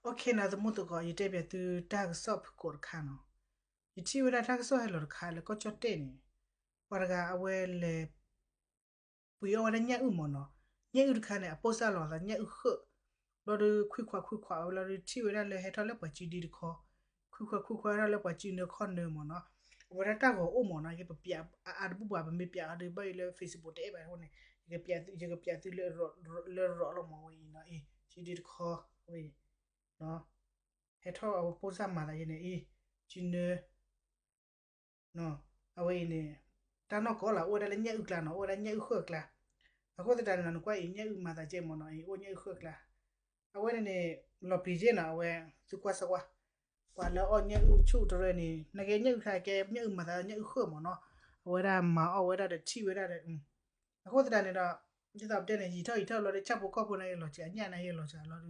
အိၣ်ခ့နီၤ သမူသကိး ယတဲပၠးသုတၢ်ကစီၣ်ဖုၣ်ကိာ်တခါနီၤ. ယထံၣ်ဝဲဒၣ်တၢ်ကစီၣ်ဟဲလီၤတခါလၢကီၢ်ကၠီၣ်တဲၣ်န့ၣ်, ပှၤတဂၤအဝဲလဲၤ ပှ့ၤအီၣ်ဝဲဒၣ်ညၣ်အုၣ်မ့ၢ်နီၤ. ညၣ်အုၣ်တခါန့ၣ် အပိၢ်စၢ်လီၤသးညၣ်အုၣ်ဃၢၣ်, ဘျီဒီးခွံခွးခွံခွးဝဲလီၤဒီး ထံၣ်ဝဲဒၣ်လၢဟဲထီၣ်လၢပှၤစုဒံတခီ, ခွံခွးခွံခွးဟဲထီၣ်လၢပှၤစုနၢခီၣ်နၢမ့ၢ်နီၤ. အဝဲဒၣ်တၢ်ဂီၤအိၣ်မ့ၢ်နီၤ, ကပၠးအါအါတဘူၣ်ဘၣ်, ပမ့ၢ်ပၠးအီၤဒီး ဘၣ်အံၤလၢ Facebook တအဲၣ်ဘၣ်အဃိန့ၣ်, ယကပၠးသုလၢ လၢရီးလီၤမ့ၢ်ဝဲအံၤနီၤ, အ့ စုဒံတခီဝဲအံၤ ဟဲထီၣ်အဝဲပိၢ်စၢ်မၤသးယဲန့ၣ်အံၤ, စုနၢ အဝဲအံၤန့ၣ် တၢ်နီၢ်ကီၢ်လီၤ အိၣ်ဝဲဒၣ်လၢညၣ်အုၣ်ကျါနီၤ, အိၣ်ဝဲဒၣ်ညၣ်အုၣ်ဃၢၣ်ကျါ. အဃိသတးန့ၣ်နီၤ နကွၢ်အံၤ ညၣ်အုၣ်မၤသးကဲမ့ၢ်နီၤ, အံၤအိၣ်ညၣ်အုၣ်ဃၢၣ်ကျါ. အဝဲန့ၣ်န့ၣ် လီၤပျံၤက့နီၤ, အဝဲ သုကွၢ်စၢၤကွၢ်, ပှၤလၢအီၣ်ညၣ်အုၣ်ဆူၣ်တရၢန့ၣ် နကဲညၣ်အုၣ်ခါကဲညၣ်အုၣ်မၤသးညၣ်အုၣ်ဃၢၣ်မ့ၢ်နီၤ. အဝဲဒၣ်မၤအီၣ်ဝဲဒၣ်ဒီးထံၣ်ဝဲဒၣ်ဒီး အဃိသတးန့ၣ်ဒီး ဒ်သိးပတဲန့ၣ် ယံာ်ထီၣ်ယံာ်ထီၣ်လီၤဒီး ဆၣ်ဖိကီၢ်ဖိန့ၣ် ယလီၤစှၤ အညၣ်န့ၣ် ယလီၤစှၤလီၤဒီး